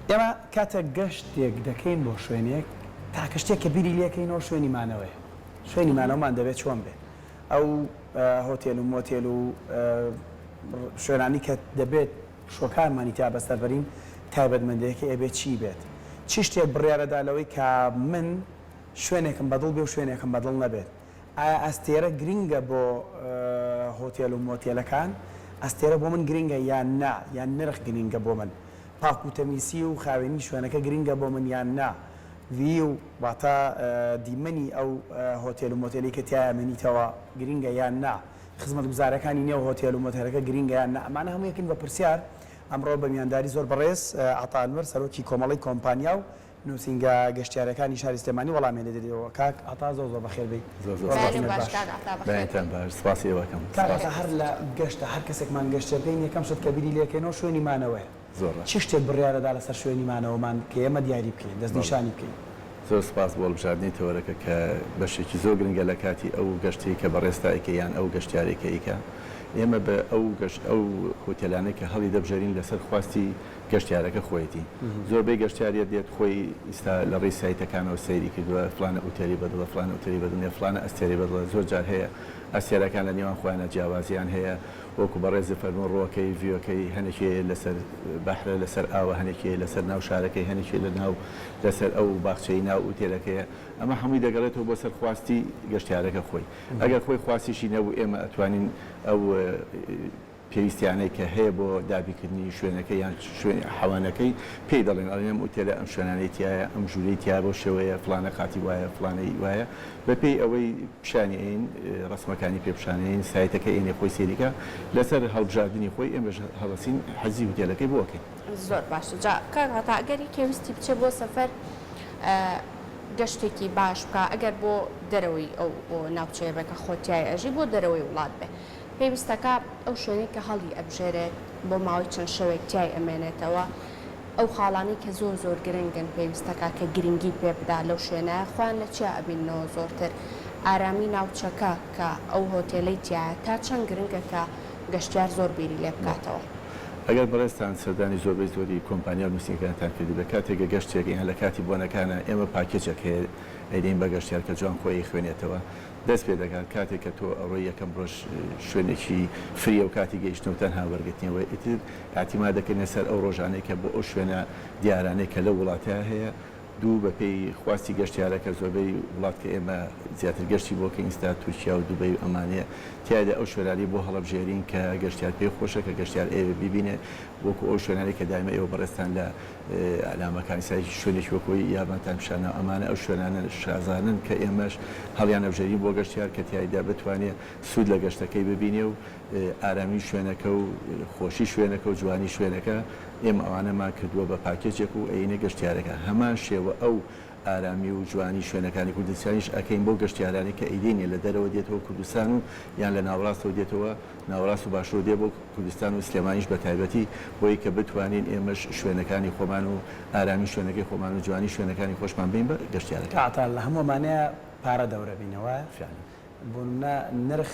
ئێمە کاتێک گەشتێک دەکەین بۆ شوێنێک، تاکە شتێک کە بیری لێکەینەوە شوێنی مانەوەیە. شوێنی مانەوەمان دەبێت چۆن بێت؟ ئەو هۆتێل و مۆتێل و شوێنانی کە دەبێت پشووەکانمانی تیا بەسەر بەرین، تایبەتمەندییەکەی ئەبێت چی بێت؟ چ شتێک بڕیارەدا لەوەی کە من شوێنێکم بەدڵ بێ و شوێنێکم بەدڵ نەبێت؟ ئایا ئەستێرە گرنگە بۆ هۆتێل و مۆتێلەکان؟ ئەستێرە بۆ من گرنگە یان نا؟ یان نرخ گرنگە بۆ من؟ پاک و تەمیسی و خاوێنی شوێنەکە گرنگە بۆ من یان نا؟ view واتە دیمەنی ئەو هۆتێل و مۆتێلەی کە تیایا مێنیتەوە گرنگە یان نا؟ خزمەتگوزارەکانی نێو هۆتێل و مۆتێلەکە گرنگە یان نا؟ ئەمانە هەموو یەکن بە پرسیار. ئەمڕۆ بە میوانداری زۆر بەڕێز عەتا ئەنوەر سەرۆکی کۆمەڵەی کۆمپانیا و نوسینگە گەشتیاریەکانی شاری سلێمانی وەڵامیان لێ دەدەیەوە کاک عەتا زۆر زۆر بەخێر بێی زۆر زۆر سپاس بەیانیت باش کاک عەتا بەخێر بەیانتان بێی. باش سپاسی ئێوە ئەکەم کاک سپاس. عەتا هەر لە گەشتە هەر کەسێکمان گەشتێ بکەین یەکەم شت کە بیری لێکەینەوە شوێنی مانەوەیە زۆر ڕاست. چ شتێک بڕیارەدا لەسەر شوێنی مانەوەمان کە ئێمە دیاری بکەین بەڵێ دەستنیشانی بکەین؟ زۆر سپاس بۆ هەڵبژاردنی تەوەرەکە کە بەشێکی زۆر گرنگە لە کاتی ئەو گەشتەی کە بەڕێزتا ئەیکەی یان ئەو گەشتیارەی کە ئەیکا ئێمە بە ئەو گەشت ئەو هۆتێلانەی کە هەڵی دەبژێرین لەسەر خواستی گەشتیارەکە خۆیەتی زۆربەی گەشتیاریە دێت خۆی ئیستا لە ڕێی سایتەکانەوە سەیری کردوە فلانە ئوتێلی بەدڵە فلانە ئوتێلی بەدڵ نیە فلانە ئەستێرەی بەدڵە زۆر جار هەیە ئەستێرەکان لە نێوان خۆیانا جیاوازیان هەیە وەکو بەڕێزت فەرموو ڕوەکەی view ەکەی هەنێکی هەیە لەسەر بەحرە لەسەر ئاوە هەنێکی هەیە لەسەر ناو شارەکەی هەنێکی لە ناو لەسەر ئەو باخچەی ناو ئوتێلەکەیە ئەمە هەمووی دەگەڕێتەوە بۆ سەر خواستی گەشتیارەکە خۆی ئەگەر خۆی خواستیشی نەبوو ئێمە ئەتوانین ئەو پێویستیانەی کە هەیە بۆ دابینکردنی شوێنەکە یان شوێن حەوانەکەی پێی دەڵێن ئەڵێن ئەم ئوتێلە ئەم شوێنانەی تیایە ئەم ژوورەی تیایە بەو شێوەیە فڵانە قاتی وایە فڵانەی وایە بەپێی ئەوەی پیشانی ئەین ڕەسمەکانی پێ پیشانەین سایتەکە ئێنێ خۆی سەیری کا لەسەر هەڵبژاردنی خۆی ئێمەش هەڵەسین حەجزی هوتێلەکەی بۆ ئەکەین. زۆر باشە جا کاک عەتا ئەگەر یەکێ ویستی بچێ بۆ سەفەر گەشتێکی باش بکا ئەگەر بۆ دەرەوەی ئەو ناوچەیە بێ کە خۆ تیای ئەژی بۆ دەرەوەی وڵات بێ پێویستەکە ئەو شوێنەی کە هەڵی ئەبژێرێت بۆ ماوەی چەند شەوێک تیای ئەمێنێتەوە ئەو خاڵانەی کە زۆر زۆر گرنگن پێویستەکە کە گرنگی پێ بدا لەو شوێنە خۆیان لە چیا ئەبیننەوە زۆرتر ئارامی ناوچەکە کە ئەو هۆتێلەی تیایە تا چەند گرنگە کە گەشتیار زۆر بیری لێ بکاتەوە. ئەگەر بەڕێزتان سەردانی زۆربەی زۆری کۆمپانیا و نووسینگەکانتان کردبێت کاتێک کە گەشتێک یان لە کاتی بۆنەکانا ئێمە پاکێجێک هەیە ئەیدەین بە گەشتیار کە جوان خۆی ئەیخوێنێتەوە دەست پێ دەکات کاتێک کە تۆ ئەڕۆی یەکەم ڕۆژ شوێنێکی free ە و کاتی گەیشتنەوە تەنها وەرگرتنیەوە ئیتر ئیعتیماد دەکەینە سەر ئەو ڕۆژانەی کە بۆ ئەو شوێنە دیارانەی کە لەو وڵاتە هەیە دوو بە پێی خواستی گەشتیارەکە زۆربەی وڵات کە ئێمە زیاتر گەشتی بۆ کەین ئیستا تورکیا و دوبەی و ئەمانەیە تیایدا ئەو شوێنانەی بۆ هەڵەبژێرین کە گەشتیار پێی خۆشە کە گەشتیار ئەیەوێ بیبینێ وەکو ئەو شوێنانەی کە دایمە ئێوە بەڕێزتان لە ئیعلامەکان ئیستا شوێنێکی وەکو یابانتان پیشان دا ئەمانە ئەو شوێنانە شازانەن کە ئێمەش هەڵیان ئەبژێرین بۆ گەشتیار کە تیایدا بتوانێ سوود لە گەشتەکەی ببینێ و ئارامی شوێنەکە و خۆشی شوێنەکە و جوانی شوێنەکە ئێمە ئەوانەمان کردووە بە پاکێجێک و ئەیینە گەشتیارەکە هەمان شێوە ئەو ئارامی و جوانی شوێنەکانی کوردستانیش ئەکەین بۆ گەشتیارانی کە ئەیدەینێ لە دەرەوە دێتەوە کوردستان و یان لە ناوەڕاستەوە دێتەوە ناوەڕاست و باشوور دێ بۆ کوردستان و سلێمانیش بە تایبەتی بۆی کە بتوانین ئێمەش شوێنەکانی خۆمان و ئارامی شوێنەکەی خۆمان و جوانی شوێنەکانی خۆشمان بەین بە گەشتیارەکان. کاک عەتا لە هەموو ئەمانەیا پارە دەورە بینە وایە؟ فعلا. بۆ نمونە نرخ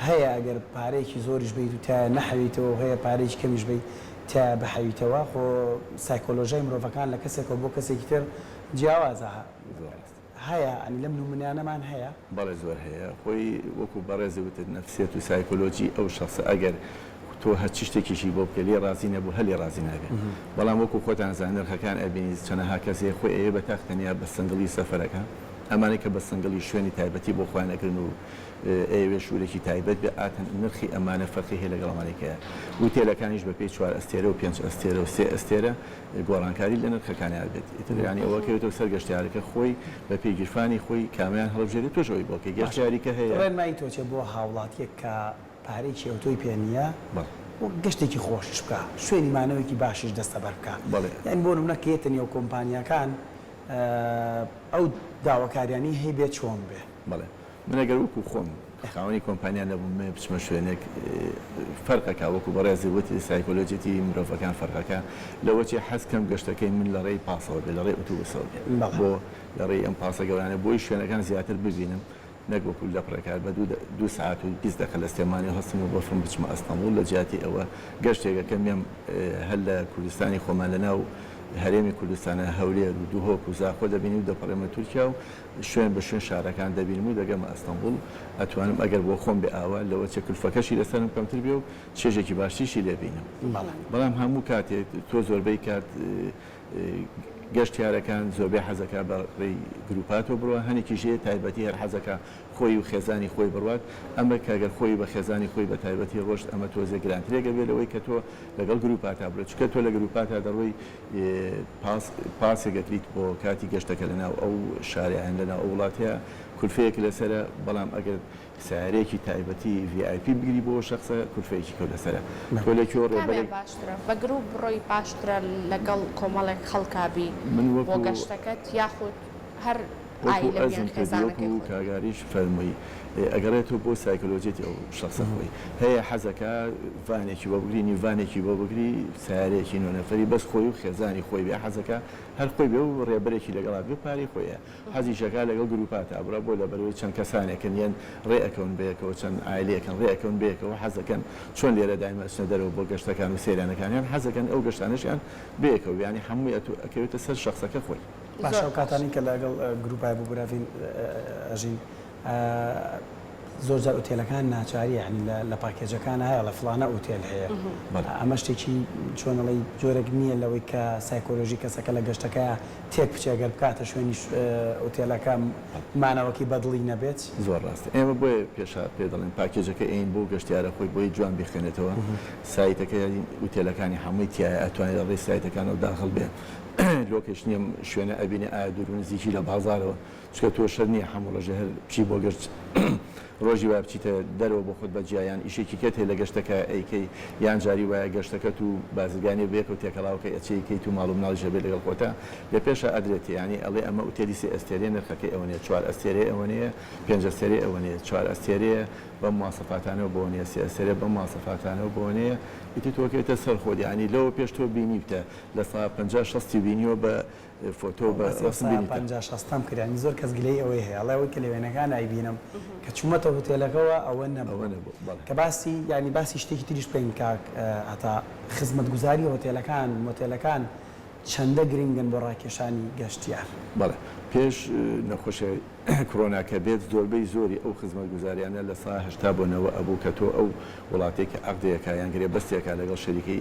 هەیە ئەگەر پارەیەکی زۆریش بەیت و تیایا نەحەویتەوە و هەیە پارەیەکی کەمیش بەی تیایا بحەویتەوە خۆ سایکۆلۆژیای مرۆڤەکان لە کەسێکەوە بۆ کەسێکی تر جیاوازە زۆر ڕاستە. هەیە ئەنی لەم نمونانەمان هەیە؟ بەڵێ زۆر هەیە خۆی وەکو بەڕێزت وتت نەفسیەت و سایکۆلۆجی ئەو شەخسە ئەگەر تۆ هەرچی شتێکیشی بۆ بکەی لێی ڕازی نەبوو هەر لێی ڕازی نابێ بەڵام وەکو خۆتان زان نرخەکان ئەبینی چەنەها کەس هەیە خۆی ئەیەوێ بە تاق تەنیا بە single ی سەفەرەکا ئەمانەی کە بە single ی شوێنی تایبەتی بۆ خۆیان ئەگرن و ئەیەوێ ژوورێکی تایبەت بێ ئاتن نرخی ئەمانە فەرقی هەیە لەگەڵ ئەمانەی کە وتێلەکانیش بە پێی چوار ئەستێرە و پێنج ئەستێرە و سێ ئەستێرە گۆڕانکاری لە نرخەکانیان بێت ئیتر یانی ئەوە کەوێتەوە سەر گەشتیارەکە خۆی بە پێی گیرفانی خۆی کامیان هەڵبژێرێت تۆش ئەوەی بۆ بکەی باشە گەشتیاری کە هەیە. ڕێنمایی تۆ چیە بۆ هاوڵاتیەک کە پارەیەکی ئەوتۆی پێ نیە بەڵێ. و گەشتێکی خۆشیش بکا شوێنی مانەوەیەکی باشیش دەستەبەر بکا بەڵێ. یانی بۆ نمونە کە یەتە نێو کۆمپانیاکان ئەو داواکاریانەی هەیبێ چۆن بێ؟ بەڵێ من ئەگەر وەکو خۆم خاوەنی کۆمپانیا نەبووم بمەوێ بچمە شوێنێک فەرقەکا وەکو بەڕێزت وتت سایکۆلۆجیەتی مرۆڤەکان فەرقەکا لەوەچێ حەز کەم گەشتەکەی من لەڕێی پاسەوە بێ لەڕێی ئوتوبوسەوە بێ بەڵێ. بۆ لەڕێی ئەم پاسە گەورانە بۆی شوێنەکان زیاتر ببینم. نەک وەکو لە پڕێکار بە دوو سەعات و 20 دەقە لە سلێمانی هەڵسم و بفڕم بچمە ئەستەنبوڵ لە جیاتی ئەوە گەشتێک ئەکەم یەم هەر لە کوردستانی خۆمان لە ناو هەرێمی کوردستانە هەولێر و دهۆک و زاخۆ دەبینم و دەپەڕێمە تورکیا و شوێن بە شوێن شارەکان دەبینم و دەگەمە ئەستەنبوڵ ئەتوانم ئەگەر بۆ خۆم بێ ئاوا لەوە چێ کولفەکەشی لەسەرم کەمتر بێ و چێژێکی باشتریشی لێ بینم بەڵام هەموو کاتێک تۆ زۆربەی کات گەشتیارەکان زۆربەی حەزەکا بە ڕێی گروپاتەوە بڕوا هەنێکیش هەیە تایبەتی هەر حەزەکا خۆی و خێزانی خۆی بڕوات ئەمە کە گەر خۆی بە خێزانی خۆی بە تایبەتی ڕۆشت ئەمە تۆزێ گرانترێک ئەبێ لەوەی کە تۆ لەگەڵ گروپاتا بڕۆی چونکە تۆ لە گروپاتا دەڕۆی پاس پاسێک ئەکریت بۆ کاتی گەشتەکە لەناو ئەو شارە یان لەناو ئەو وڵاتەیە کولفەیەک لەسەرە بەڵام ئەگەر سەیارەیەکی تایبەتی VIP بگری بۆ ئەو شەخسە کولفەیەکی کەو لەسەرە تۆ لە کوێوە کامیان ڕێبەرێک باشترە بە گروپ بڕۆی باشترە لەگەڵ کۆمەڵێک خەڵکا بی من بۆ وەکو گەشتەکەت یاخود هەر وەکو عایلە بی یان ئەرزم کردی خێزانەکەی وەکو خۆت بی؟ کاک ئاریش فەرمووی ئەگەڕێتەوە بۆ سایکۆلۆجیەتی ئەو شەخسە خۆی هەیە حەزەکا ڤانێکی بۆ بگری نیو ڤانێکی بۆ بگری سەیارەیەکی نۆ نەفەری بەس خۆی و خێزانی خۆی بێ حەزەکا هەر خۆی بێ و ڕێبەرێکی لەگەڵا بێ پارەی خۆیە حەزیش ئەکا لەگەڵ گروپاتا بڕا بۆ لەبەرئەوەی چەند کەسانێکن یەن ڕێ ئەکەون بەیەکەوە چەند عایلەیەکن ڕێ ئەکەون بەیەکەوە حەزەکەن چۆن لێرە دایمە ئەچنە دەرەوە بۆ گەشتەکان و سەیرانەکانیان حەزەکەن ئەو گەشتانەشیان بەیەکەوە بێ یانی هەمووی ئەتوو ئەکەوێتە سەر شەخسەکە خۆی. باشە زۆر ئەو باش. کاتانەی کە لەگەڵ گروپای بۆ براڤین ئەژین زۆر جار ئوتێلەکان ناچاری یانی لە پاکێجەکان هەیە ئەڵێ فڵانە ئوتێل هەیە بەڵێ. ئەمە شتێکی چۆن ئەڵێی جۆرێک نییە لەوەی کە سایکۆلۆژی کەسەکە لە گەشتەکەیا تێک بچێ گەر بکاتە شوێنی ئوتێلەکە مانەوەکەی بەدڵی نەبێت. زۆر ڕاستە ئێمە بۆیە پێشا پێ دەڵێن پاکێجەکە ئەیین بۆ گەشتیارە خۆی بۆی جوان بیخوێنێتەوە سایتەکە ئوتێلەکانی هەمووی تیایە ئەتوانێ لە ڕێی سایتەکانەوە داخڵ بێ location ی ئەم شوێنە ئەبینێ ئایا دوور و نزیکی لە بازاڕەوە چونکە تۆ شەرت نییە هەموو ڕۆژێ هەر بچی بۆ گەشت ڕۆژی وایە بچیتە دەرەوە بۆ خۆت بە جیا یان ئیشێکی کەت هەیە لە گەشتەکە ئەیکەی یان جاری وایە گەشتەکەت و بازرگانی بەیەکەوە تێکەڵاوەکەی ئەچێ کەیت و ماڵ و مناڵیش ئەبێت لەگەڵ خۆتا لە پێشا ئەدرێتێ یانی ئەڵێ ئەمە ئوتێلی سێ ئەستێرەیە نرخەکەی ئەوەنەیە چوار ئەستێرەیە ئەوەنەیە پێنج ئەستێرەیە ئەوەنەیە چوار ئەستێرەیە بەم مواسەفاتانەوە بەوەنەیە سێ ئەستێرەیە بەم مواسەفاتانەوە بەوەنەیە ئیتر تۆ ئەکەویتە سەر خۆت یانی لەوە پێش تۆ بینیوتە 50% شەستی بینیوە بە فۆتۆ بە باسی ڕەسم بینیتە. 50% شەستەم کرد یانی زۆر کەس گلەیی ئەوەی هەیە ئەڵێ ئەوەی کە لە وێنەکان ئەیبینم کە چوومەتە هوتێلەکەوە ئەوە نەبوو ئەوە نەبوو بەڵێ. کە باسی یانی باسی شتێکی تریش بکەین کاک عەتا خزمەتگوزاری هۆتێلەکان مۆتێلەکان چەندە گرنگن بۆ ڕاکێشانی گەشتیار؟ بەڵێ پێش نەخۆشی کڕۆنا کە بێت زۆربەی زۆری ئەو خزمەتگوزاریانە 80% بۆ 90 ئەبوو کە تۆ ئەو وڵاتەی کە عەقدێکە یان گرێبەستێکە لەگەڵ شەریکەی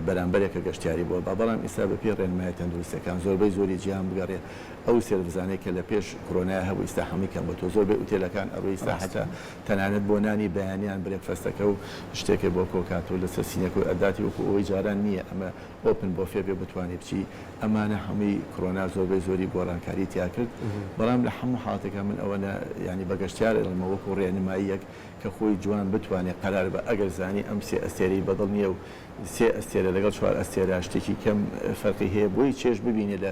بەرامبەرێکە گەشتیاری بووە با بەڵام ئیستا بە پێی ڕێنمایە تەندروستیەکان زۆربەی زۆری جیهان بگەڕێ ئەو سێرڤزانەی کە لە پێش کرۆنایا هەبوو ئیستا هەمووی کەم بۆتەوە زۆربەی ئوتێلەکان ئەڕۆی ئیستا حەتا تەنانەت بۆ نانی بەیانیان breakfast ەکە و شتێکە بۆ کۆکاتەوە لەسەر سینەکە و ئەداتی وەکو ئەوەی جاران نییە ئەمە open buffet بێ بتوانی بچی ئەمانە هەمووی کرۆنا زۆربەی زۆری گۆڕانکاری تیا کرد بەڵام لە هەموو حاڵەتێکا من ئەوەنە یانی بە گەشتیار ئەڵێمەوە وەکو ڕێنماییەک کە خۆی جوان بتوانێ قەرار بە ئەگەر زانی ئەم سێ ئەستێرەی بەدڵ نییە و سێ ئەستێرە لەگەڵ چوار ئەستێرە شتێکی کەم فەرقی هەیە بۆی چێژ ببینێ لە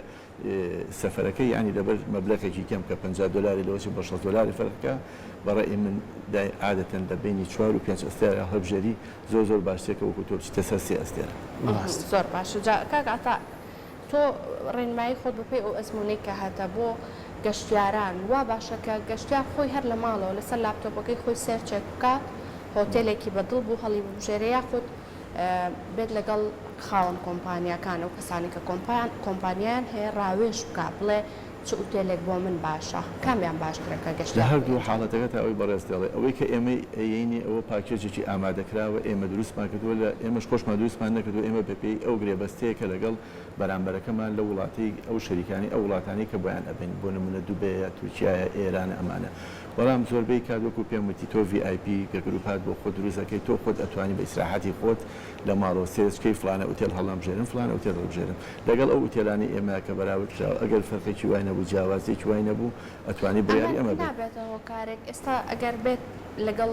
سەفەرەکەی یانی لەبەر مەبلەغێکی کەم کە 50 دۆلاری لەوەچێ بۆ 60 دۆلاری فەرق بکا بە ڕەئی من دای عادەتەن لە بەینی چوار و پێنج ئەستێرە هەڵبژێری زۆر زۆر باشترە کە وەکو تۆ بچیتە سەر سێ ئەستێرە. زۆر باشە جا کاک عەتا تۆ ڕێنمایی خۆت بەپێی ئەو ئەزموونەی کە هەتە بۆ گەشتیاران وا باشە کە گەشتیار خۆی هەر لە ماڵەوە لەسەر لاپتۆپەکەی خۆی search ێک بکات هۆتێلێکی بە دڵ بوو هەڵیببژێرێ یاخود بێت لەگەڵ خاوەن کۆمپانیاکان ئەو کەسانەی کە کۆمپانیایان هەیە ڕاوێژ بکا بڵێ چ ئوتێلێک بۆ من باشە کامیان باشترە کە لە گەشتیار خۆی هەردوو ئەنجامی حاڵەتەکە تا ئەوەی بەڕێز دەڵێ ئەوەی کە ئێمەی ئەیەینێ ئەوە پاکێجێکی ئامادەکراوە ئێمە دروستمان کردووە لە ئێمەش خۆشمان دروستمان نەکردووە ئێمە بەپێی ئەو گرێبەستەیە کە لەگەڵ بەرامبەرەکەمان لەو وڵاتەی ئەو شەریکانی ئەو وڵاتانەی کە بۆیان ئەبەین بۆ نمونە دوبەیە تورکیایە ئێرانە ئەمانە بەڵام زۆربەی کات وەکو پێم وتی تۆ VIP کە گروپات بۆ خۆت دروست ئەکەی تۆ خۆت ئەتوانی بە ئیسراحەتی خۆت لە ماڵەوە search کەی فڵانە ئوتێل هەڵنابژێرم فڵانە ئوتێل هەڵبژێرم لەگەڵ ئەو ئوتێلانەی ئێمە کە بەراورد کراوە ئەگەر فەرقێکی وای نەبوو جیاوازیەکی وای نەبوو ئەتوانی ئەمە بڕیاری ئەمە بەی. نابێتە هۆکارێک ئێستا ئەگەر بێت لەگەڵ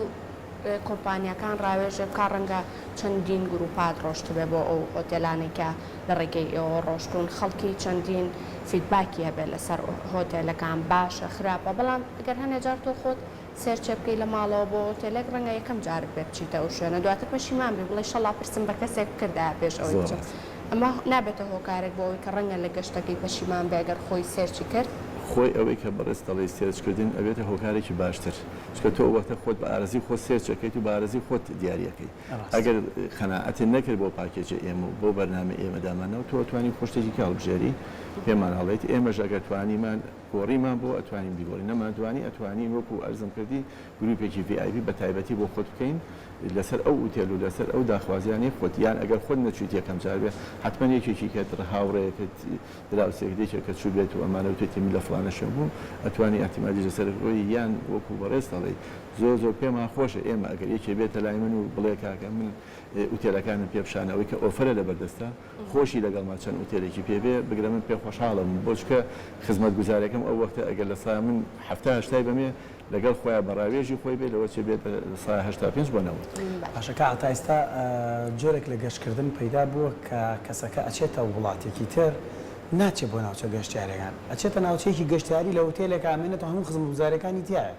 کۆمپانیاکان ڕاوێژێ بکا ڕەنگە چەندین گروپات ڕۆشتبێ بۆ ئەو هۆتێلانەی کە لە ڕێگەی ئێوەوە ڕۆشتوون خەڵکی چەندین feedback ی هەبێ لەسەر هۆتێلەکان باشە خراپە بەڵام گەر هەنێ جار تۆ خۆت search ێ بکەی لە ماڵەوە بۆ هۆتێلێک ڕەنگە یەکەم جارت بێ بچیتە ئەو شوێنە دواتر پەشیمان بی بڵێی شەڵا پرسم بە کەسێک بکردایە پێش ئەوەی زۆر بچم ڕاستە. ئەمە نابێتە هۆکارێک بۆ ئەوەی کە ڕەنگە لە گەشتەکەی پەشیمان بێ گەر خۆی search ی کرد؟ خۆی ئەوەی کە بەڕێزت دەڵێی search کردن ئەبێتە هۆکارێکی باشتر چونکە تۆ ئەو وەختە خۆت بە ئارەزوی خۆت search ئەکەیت و بە ئارەزوی خۆت دیاری ئەکەی ئەگەر قەناعەتت نەکرد بۆ پاکێجە ئێمە و بۆ بەرنامەی ئێمە دامانناوە تۆ ئەتوانی خۆ شتێکی کە هەڵبژێری پێمان هەڵێیت ئێمەش ئەگەر توانیمان گۆڕیمان بۆ ئەتوانین بیگۆڕین نەمانتوانی ئەتوانین وەکو ئەرزم کردی گروپێکی VIP بە تایبەتی بۆ خۆت بکەین لەسەر ئەو ئوتێل و لەسەر ئەو داخوازیانەی خۆت یان ئەگەر خۆت نەچویت یەکەم جار بێ حەتمەن یەکێکی کەت هاوڕێیەکت دراوسێکت یەکێک کە چووبێت و ئەمانە وتێتی من لە فڵانە شوێن بووم ئەتوانی ئیعتیمادیش لەسەر بڕۆی یان وەکو بەڕێزت ئەڵێی زۆر زۆر پێمان خۆشە ئێمە ئەگەر یەکێ بێتە لای من و بڵێ کاکە من ئوتێلەکانم پێ پیشانە ئەوەی کە offer ە لەبەر دەستە خۆشی لەگەڵما چەند ئوتێلێکی پێ بێ بگرە من پێ خۆشحاڵم بۆ چونکە خزمەتگوزارەکەم ئەو وەختە ئەگەر لە سا من حەفتا هەشتای بەمێ لەگەڵ خۆیا بە ڕاوێژی خۆی بێ لەوە چێ بێتە سا 85 بۆ 90. باشە کاک عەتا ئیستا جۆرێک لە گەشتکردن پەیدا بووە کە کەسەکە ئەچێتە وڵاتێکی تر ناچێ بۆ ناوچە گەشتیارەکان ئەچێتە ناوچەیەکی گەشتیاری لە هوتێلێکا ئەمێنێتەوە هەموو خزمەتگوزاریەکانی تیایە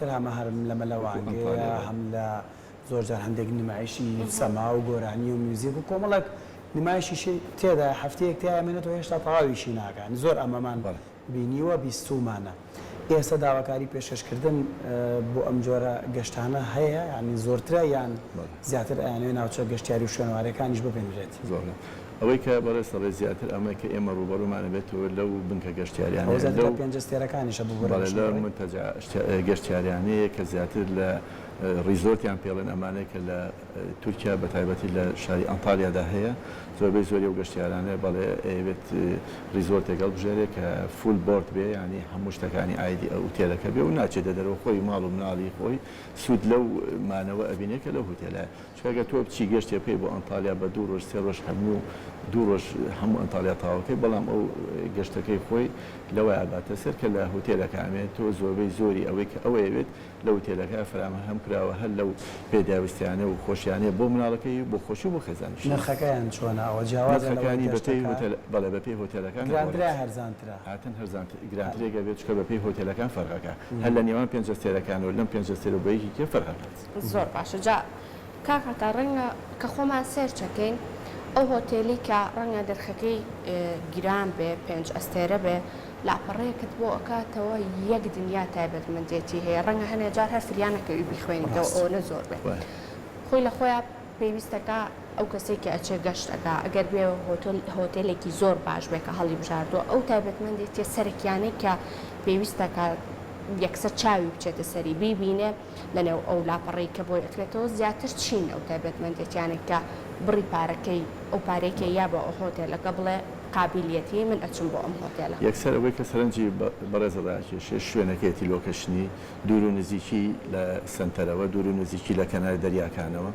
تر هەمە هەر لە مەلەوانگەیە هەم لە زۆر جار هەندێک نمایشی سەما و گۆرانی و میوزیک و کۆمەڵێک نمایشیشی تێدایە هەفتەیەک تیا ئەمێنێتەوە هێشتا تەواویشی ناکا یانی زۆر ئەمەمان بینیوە بیستوومانە. ئێستا داواکاری پێشکەشکردن بۆ ئەم جۆرە گەشتانە هەیە یانی زۆرترە یان زیاتر ئەیانەوێ ناوچە گەشتیاری و شوێنەوارەکانیش ببینرێت؟ زۆرە. ئەوەی کە بەڕێز دەڵێت زیاتر ئەمە کە ئێمە ڕووبەڕوومان ئەبێتەوە لەو بنکە گەشتیاریانەیە ئەوە زیاتر لە لەو پێنجەستێرەکانیشە ببورە بەڵێ لە مونتەجع گەشتیاریانەیە کە زیاتر لە ڕیزۆرتیان پێڵێن ئەمانەی کە لە تورکیا بە تایبەتی لە شاری ئەنتالیادا هەیە زۆربەی زۆری ئەو گەشتیارانە بەڵێ ئەیەوێت ڕیزۆرتێک هەڵبژێرێ کە full board بێ یانی هەموو شتەکانی ئایدی ئەو ئوتێلەکە بێ و ناچێتە دەرەوە خۆی ماڵ و مناڵی خۆی سوود لەو مانەوە ئەبینێ کە لەو هوتێلایە چونکە گەر تۆ بچی گەشتێ بکەی بۆ ئەنتالیا بە دوو ڕۆژ سێ ڕۆژ هەموو دوو ڕۆژ هەموو ئەنتالیا تەواوکەی بەڵام ئەو گەشتەکەی خۆی لەوەیا باتە سەر کە لە هوتێلەکە ئەمێنێت تۆ زۆربەی زۆری ئەوەی کە ئەو ئەیەوێت لە وتێلەکە فەراهەم کراوە هەر لەو پێداویستیانە و خۆشیانەیە بۆ مناڵەکەی و بۆ خۆشی و بۆ خێزانیشی. نرخەکەیان چۆنە؟ ئەوە جیاوازە لەوەی نرخەکانی بەپێی گەشتەکە؟ هۆتێل بەڵێ بەپێی هۆتێلەکان گرانترە یا ئەگۆڕێت. هەرزانترە؟ هاتن هەرزانتر گرانترێک ئەبێت چونکە بەپێی هۆتێلەکان فەرق ئەکا هەر لە نێوان پێنج ئەستێرەکان و لەم پێنج ئەستێرە بۆ یەکێکی تر فەرق ئەکات. زۆر باشە جا کاک عەتا ڕەنگە کە خۆمان search ئەکەین ئەو هۆتێلی کە ڕەنگە نرخەکەی گران بێ پێنج ئەستێرە بێ لاپەڕەیەکت بۆ ئەکاتەوە یەک دنیا تایبەتمەندێتی هەیە ڕەنگە هەنێ جار هەر فریا نەکەوی بیخوێنیتەوە ئەوەنە زۆر بێ خۆی لە خۆیا پێویستەکا ئەو کەسەی کە ئەچێ گەشت ئەکا ئەگەر بێ هۆتێلێکی زۆر باش بێ کە هەڵی بژاردووە ئەو تایبەتمەندێتیە سەرەکیانەی کە پێویستەکا یەکسەر چاوی بچێتە سەری بیبینێ لەنێو ئەو لاپەڕەی کە بۆی ئەکرێتەوە زیاتر چین ئەو تایبەتمەندێتیانەی کە بڕی پارەکەی ئەو پارەی کە یا بۆ ئەو هۆتێلەکە بڵێ قابیلیەتی من ئەچم بۆ ئەم هۆتێلە. یەکسەر ئەوەی کە سەرنجی بەڕێزت ڕاکێشێ شوێنەکەیەتی location ی دوور و نزیکی لە سەنتەرەوە دوور و نزیکی لە کەنار دەریاکانەوە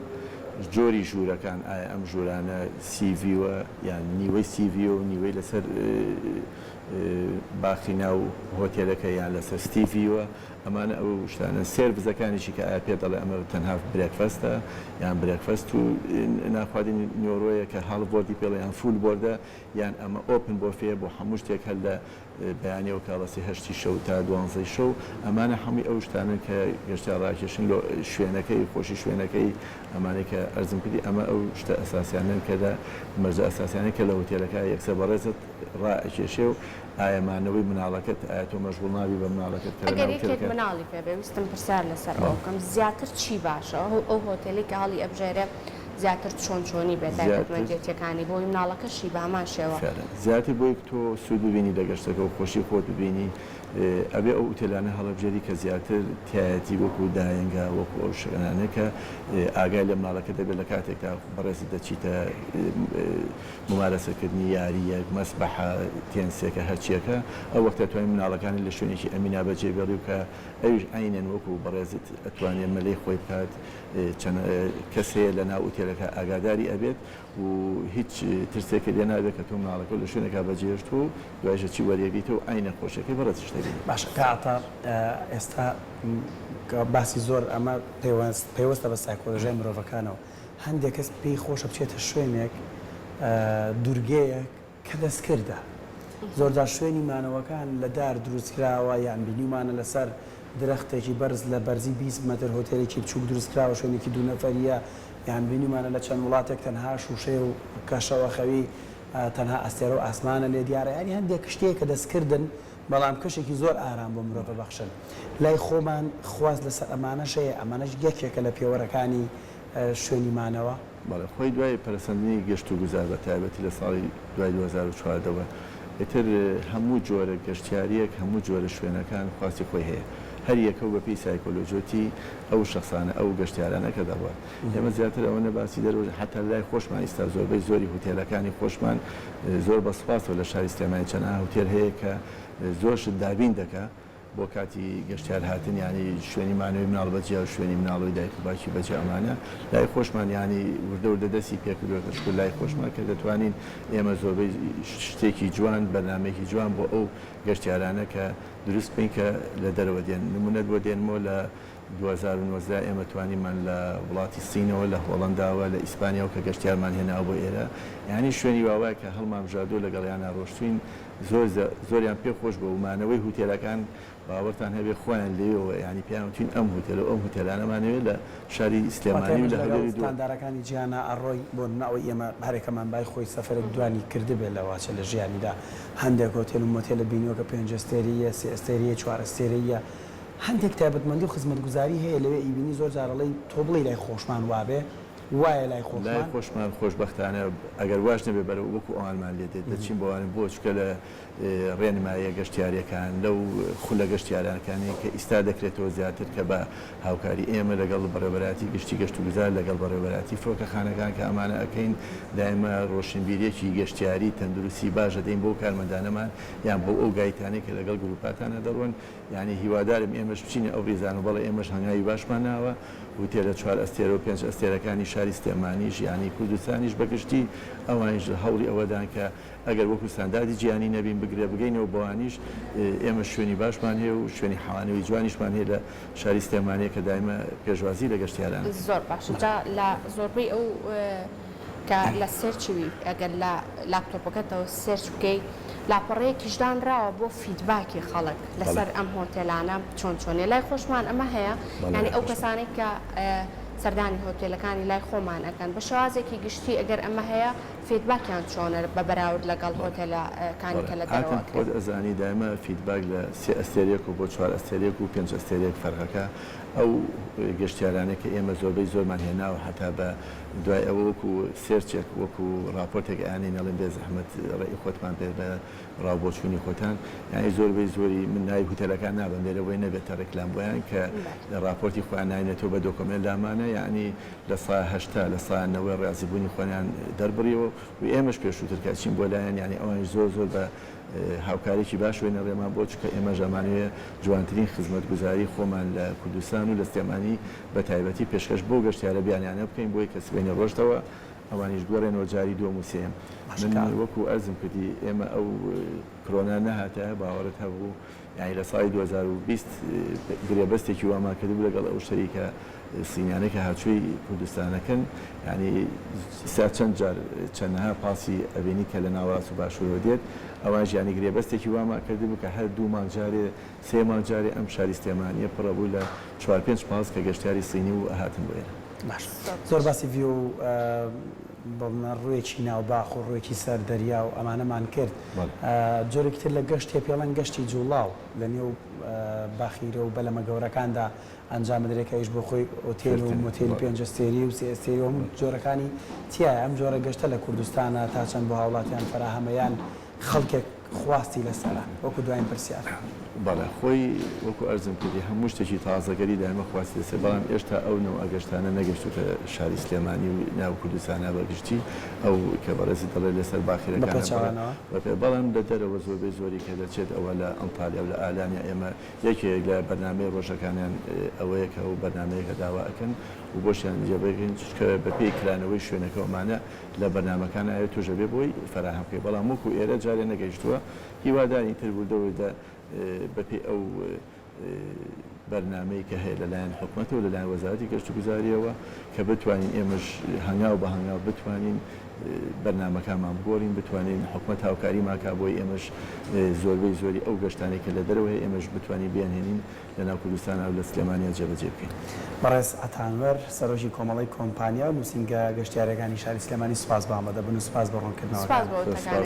جۆری ژوورەکان ئایا ئەم ژوورانە sea view ە یان نیوەی sea view ە و نیوەی لەسەر باخی ناو هۆتێلەکە یان لەسەر city view ە ئەمانە ئەو شتانەن service ەکانیشی کە ئایا پێت دەڵێ ئەمە تەنها breakfast ە یان breakfast و نانخواردنی نیوەڕۆیە کە half board ی پێڵێ یان full board ە یان ئەمە open buffet یە بۆ هەموو شتێک هەر لە بەیانیەوە کاڵەسی هەشتی شەو تا دوانزەی شەو ئەمانە هەمووی ئەو شتانەن کە گەشتیار ڕاکێشن لۆ شوێنەکەی خۆشی شوێنەکەی ئەمانەی کە ئەرزم کردی ئەمە ئەو شتە ئەساسیانەن کە لە مەرجە ئەساسیانەی کە لە هوتێلەکە یەکسەر بەڕێزت ڕائەکێشێ و ئایا مانەوەی مناڵەکەت ئایا تۆ مەشغوڵ نابی بە مناڵەکەت کە ئەگەر لەناو یەکێک هوتێلەکە مناڵی پێ بێ ویستم پرسیار لەسەر ئەوە بکەم زیاتر چی باشە ئەو هۆتێلەی کە هەڵی ئەبژێرێ زیاتر چۆن چۆنی بێت زیاتر تایبەتمەندێتیەکانی بۆی مناڵەکەشی بە هەمان شێوە. فعلا زیاتر بۆی تۆ سوود ببینی لە گەشتەکە و خۆشی خۆت ببینی ئەبێ ئەو ئوتێلانە هەڵبژێری کە زیاتر تایەتی وەکو دایەنگا وەکو ئەو شوێنانە کە ئاگای لە مناڵەکە دەبێت لە کاتێکدا بەڕێزت دەچیتە مومارەسەکردنی یارییەک، مەسبەحە، تێنسێکە، هەرچییەکە، ئەو وەختە ئەتوانی مناڵەکانت لە شوێنێکی ئەمینا بەجێ بێڵی و کە ئەویش عەینەن وەکو بەڕێزت ئەتوانێ مەلەی خۆی بکات، چەند کەس هەیە لە ناو ئوتێلەکە ئاگاداری ئەبێت و هیچ ترسێکت لێ نابێت کە تۆ مناڵەکەت لە شوێنێکا بەجێهێشتووە و دوایش ئەچی وەریەگریتەوە و عەینەن خۆشیەکەی بەڕێزیش دەبینی. باشە کاک عەتا ئێستا باسی زۆر ئەمە پەیوەستە بە سایکۆلۆژیای مرۆڤەکانەوە، هەندێک کەس پێی خۆشە بچێتە شوێنێک، دورگەیەک کە دەستکردە. زۆرجار شوێنی مانەوەکان لە دار دروستکراوە یان بینیومانە لەسەر درەختێکی بەرز لە بەرزی 20 مەتر هۆتێلێکی بچووک دروستکراوە شوێنێکی دوو نەفەرییە یان بینیومانە لە چەند وڵاتێک تەنها شووشەیە و کە شەوەخەوی تەنها ئەستێرە و ئاسمانە لێ دیارە یانی هەندێک شتێک کە دەستکردن. بەڵام کەشێکی زۆر ئارام بۆ مرۆڤ ئەبەخشن. لای خۆمان خواست لەسەر ئەمانەش هەیە، ئەمانەش یەکێکە لە پێوەرەکانی شوێنی مانەوە. بەڵێ خۆی دوای پەرەسەندنی گەشت و گوزار بە تایبەتی لە ساڵی دوای 2014 وە ئیتر هەموو جۆرە گەشتیاریەک هەموو جۆرە شوێنەکان خواستی خۆی هەیە هەر یەکە و بەپێی سایکۆلۆجیەتی ئەو شەخسانە ئەو گەشتیارانە کە دەڕوات ئێمە زیاتر ئەوەنە باسی دەرەوە حەتا لای خۆشمان ئیستا زۆربەی زۆری هوتێلەکانی خۆشمان زۆر بە سوپاسەوە لە شاری سلێمانی چەنەها هوتێل هەیە کە زۆر شت دابین دەکا بۆ کاتی گەشتیار هاتن یانی شوێنی مانەوەی مناڵ بەجیا و شوێنی مناڵ و دایک و باوکی بەجیا ئەمانە لای خۆشمان یانی وردە وردە دەستی پێکردوە کە شکور لای خۆشمان کە دەتوانین ئێمە زۆربەی شتێکی جوان بەرنامەیەکی جوان بۆ ئەو گەشتیارانە کە دروست بکەین کە لە دەرەوە دێن نمونەت بۆ دێنمەوە لە 2019 ئێمە توانیمان لە وڵاتی سینەوە لە هۆڵەنداوە لە ئیسپانیاوە کە گەشتیارمان هێناوە بۆ ئێرە یانی شوێنی واوایە کە هەڵمانبژاردووە لەگەڵیانا ڕۆشتوین زۆر زۆریان پێ خۆش بووە و مانەوەی هوتێلەکان باوەڕتان هەبێ خۆیان لێیەوە یانی پێیان وتین ئەم هوتێل و ئەم هوتێلانەمان ئەوێ لە شاری واتە سلێمانی و ئێمەش لە لەگەڵ هەولێر و دهۆک. ستاندارەکانی جیهانا ئەڕۆی بۆ نمونە ئەوەی ئێمە هەرێکەمان بای خۆی سەفەرێک دوانی کردبێ لەواچە لە ژیانیدا هەندێک هۆتێل و مۆتێلت بینیوە کە پێنج ئەستێرەییە سێ ئەستێرەییە چوار ئەستێرەییە هەندێک تایبەتمەندی و خزمەتگوزاری هەیە لەوێ ئەیبینی زۆر جار ئەڵێی تۆ بڵێی لای خۆشمان وابێ وایە لای لای خۆشمان. خۆشمان خۆشبەختانە ئەگەر واش نەبێ بەرەو وەکو ئەوانمان لێ دێت دەچین بۆ ئەوان بۆ چونکە لە ڕێنماییە گەشتیاریەکان لەو خولە گەشتیارانەکانی کە ئیستا دەکرێتەوە زیاتر کە بە هاوکاری ئێمە لەگەڵ بەڕێوەبەرایەتی گشتی گەشتوگوزار لەگەڵ بەڕێوەبەرایەتی فڕۆکەخانەکان کە ئەمانە ئەکەین دایمە ڕۆشنبیریەکی گەشتیاری تەندروستی باش ئەدەین بۆ کارمەندانەمان یان بۆ ئەو گایتانەی کە لەگەڵ گروپاتانە دەڕۆن یانی هیوادارم ئێمەش بچینە ئەو ڕیزانە بەڵێ ئێمەش هەنگاوی باشمان ناوە هوتێلە چوار ئەستێرە و پێنج ئەستێرەکانی شاری سلێمانیش یانی کوردستانیش بە گشتی ئەوانیش لە هەوڵی ئەوەدان کە ئەگەر وەکو ستانداردی جیهانی نەبین بگرە بگەینەوە بەوانیش ئێمە شوێنی باشمان هەیە و شوێنی حەوانەوەی جوانیشمان هەیە لە شاری سلێمانیە کە دایمە پێشوازی لە گەشتیاران ئەکەین. زۆر باشە جا لە زۆربەی ئەو کە لە search ی ئەگەر لە لاپتۆپەکەتەوە search بکەی لاپەڕەیەکیش دانراوە بۆ feedback ی خەڵک لەسەر ئەم هۆتێلانە چۆن چۆنیە لای خۆشمان ئەمە هەیە یانی ئەو کەسانەی کە سەردانی هۆتێلەکانی لای خۆمان ئەکەن بە شێوازێکی گشتی ئەگەر ئەمە هەیە feedback یان چۆنە بە بەراورد لەگەڵ هۆتێلەکانی کە لە دەرەوە ئەکرێت؟ خۆت ئەزانی دایمە feedback لە سێ ئەستێرەیەک و بۆ چوار ئەستێرەیەک و پێنج ئەستێرەیەک فەرقەکە ئەو گەشتیارانەی کە ئێمە زۆربەی زۆرمان هێناوە هەتا بە دوای ئەوە وەکو search ێک وەکو ڕاپۆرتێک ئەیانێین ئەڵێن بێ زەحمەت ڕەئی خۆتمان پێ بە ڕاو بۆچوونی خۆتان یانی زۆربەی زۆری من ناوی هوتێلەکان نابەم لێرە بۆی نەبێتە ڕیکلام بۆیان کە ڕاپۆرتی خۆیان ناینێتەوە بە document لامانە یانی 80% 90% ڕازیبوونی خۆیان دەربڕیوە و ئێمەش پێشووتر کە ئەچین بۆ لایان یانی ئەوانیش زۆر زۆر بە هاوکاریی باش وێنە ڕێمان بۆ چونکە ئێمەش ئەمانەوێ جوانترین خزمەتگوزاری خۆمان لە کوردستان و لە سلێمانی بە تایبەتی پێشکەش بەو گەشتیارە بیانیانە بکەین بۆی کە سبەینێ ڕۆشتەوە ئەوانیش بگەڕێنەوە جاری دووەم و سێیەم. من وەکو ئەرزم کردی ئێمە ئەو کرۆنا نەهاتایە باوەڕت هەبوو یانی لە ساڵی 2020 گرێبەستێکی وامان کردبوو لەگەڵ ئەو شەریکە سینیانەی کە هاچووی کوردستانەکەن یانی ئیستا چەند جار چەنەها پاسی ئەبینی کە لە ناوەڕاست و باشوورەوە دێت ئەوانیش یانی گرێبەستێکی وامان کردبوو کە هەر دوو مانگ جارێ سێ مانگ جارێ ئەم شاری سلێمانیە پڕە بوو لە چوار پێنج پاس کە گەشتیاری سینی و ئەهاتن بۆ ئێرە. باش زۆر باسی view و بڵنە ڕووێکی ناو باخ و ڕووێکی سەر دەریا و ئەمانەمان کرد جۆرێکی تر لە گەشت هەیە پێڵێن گەشتی جوڵاو لە نێو باخیرە و بەلەمە گەورەکاندا ئەنجام بدرێت کە ئەویش بۆ خۆی ئۆتێل و مۆتێلی پێنج ئەستێری و سێ ئەستێری و هەموو جۆرەکانی تیایە ئەم جۆرە گەشتە لە کوردستانە تا چەند بۆ هاوڵاتیان فەراهەمە یان خەڵکێک خواستی لەسەرە؟ وەکو دواین پرسیار. بەڵێ خۆی وەکو ئەرزم کردی هەموو شتێکی تازەگەری دایمە خواستی لەسەر بەڵام ئێشتا ئەو نەوعە گەشتانە نەگەشتوتە شاری سلێمانی و ناو کوردستانا بە گشتی ئەو کە بەڕێزت دەڵێ لەسەر باخیرەکانە بەڵێ بەپێچەوانەوە. بەپێ بەڵام لە دەرەوە زۆربەی زۆری کە دەچێت ئەوە لە ئەنتالیا و لە ئالانیا ئێمە یەکێک لە بەرنامەی ڕۆژەکانیان ئەوەیە کە ئەو بەرنامەیە کە داوا ئەکەن و بۆشیان جێبەجێ چونکە بەپێی کرانەوەی شوێنەکە ئەمانە لە بەرنامەکان ئەوێ تۆش ئەبێ بۆی فەراهەم بکەی بەڵام وەکو ئێرە جارێ نەگەیشتووە هیوادارین تر وردە وردە بەپێی ئەو بەرنامەی کە هەیە لەلایەن حکومەتەوە لەلایەن وەزارەتی گەشتوگوزاریەوە کە بتوانین ئێمەش هەنگاو بە هەنگاو بتوانین بەرنامەکانمان بگۆڕین بتوانین حکومەت هاوکاریمان کا بۆی ئێمەش زۆربەی زۆری ئەو گەشتانەی کە لە دەرەوە هەیە ئێمەش بتوانین بیانهێنین لە ناو کوردستانا و لە سلێمانیا جێبەجێ بکەین. بەڕێز عەتا ئەنوەر، سەرۆکی کۆمەڵەی کۆمپانیا و نووسینگە گەشتیارییەکانی شاری سلێمانی سوپاس بۆ ئامادەبوون و سوپاس بۆ سوپاس ڕوونکردنەوەکان. بۆ وتەکانت.